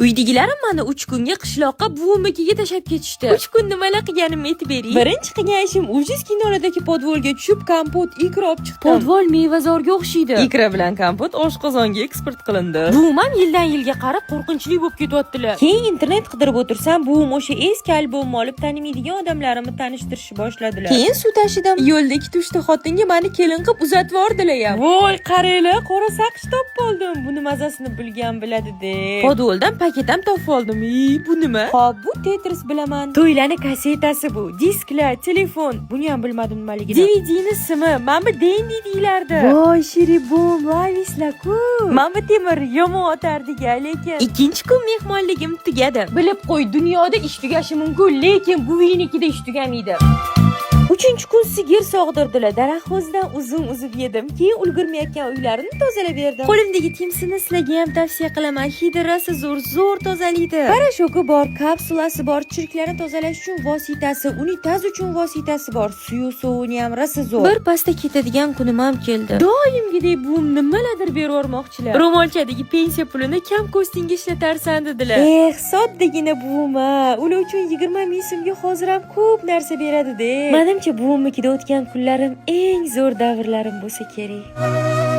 Uydagilarim mani 3 kunga qishloqqa, buvimnikiga tashlab ketishdi. 3 kun nimalar qilganimni aytib bering. Birinchi qilgan ishim, ujiz kinolardagi podvolga tushib, kompot, ikra olib chiqdim. Podvol mevazorga o'xshaydi. Ikra bilan kompot oshqozonga eksport qilindi. Buvim ham yildan yilga qarab qo'rqinchli bo'lib ketyaptilar. Keyin internet qidirib o'tirsam, buvim o'sha eski albomni olib, tanimaydigan odamlarimni tanishtirishni boshladilar. Keyin suv tashidim. Yo'lda ikkita, uchta xotinga mani kelin qilib uzatib yubordilar ham. Voy, qaranglar, qora saqich topib oldim. Buni mazasini bilgan biladi-de. Podvoldan paket ham topib oldim. I, bu nima? Hop, bu Tetris, bilaman. To'ylani kassetasi bu. Disklar, telefon. Buni ham bilmadim nimaligini. DVDni simi. Mana bu Dendi deyilardi. Voy, shiribum, lavislar-ku. Mana bu temir yomon otardik, lekin. Ikkinchi kun mehmonligim tugadi. Bilib qo'y, dunyoda ish tugashi mumkin, lekin buvingnikida ish tugamaydi. Uchinchi kun sigir sog'dirdilar. Daraxt o'zidan uzum uzib yedim. Keyin ulgurmayotgan uylarini tozalab berdim. Qo'limdagi Timsini sizlarga ham tavsiya qilaman. Hidi rosa zo'r, zo'r tozalaydi. Порошок i bor, kapsulasi bor, chirklarni tozalash uchun vositasi, unitaz uchun vositasi bor. Suyu sovuni ham rosa zo'r. Bir pasda ketadigan kunim ham keldi. Doimgidek buvim nimalardir berib yubormoqchilar. Ro'molchadagi pensiya pulini kam ko'stingga ishlatarsan, dedilar. Eh, soddagina buvim a. Ular uchun 20 ming so'mga hozir ham ko'p narsa beradi-de. Manimcha, buvimnikida o'tgan kunlarim eng zo'r davrlarim bo'lsa kerak.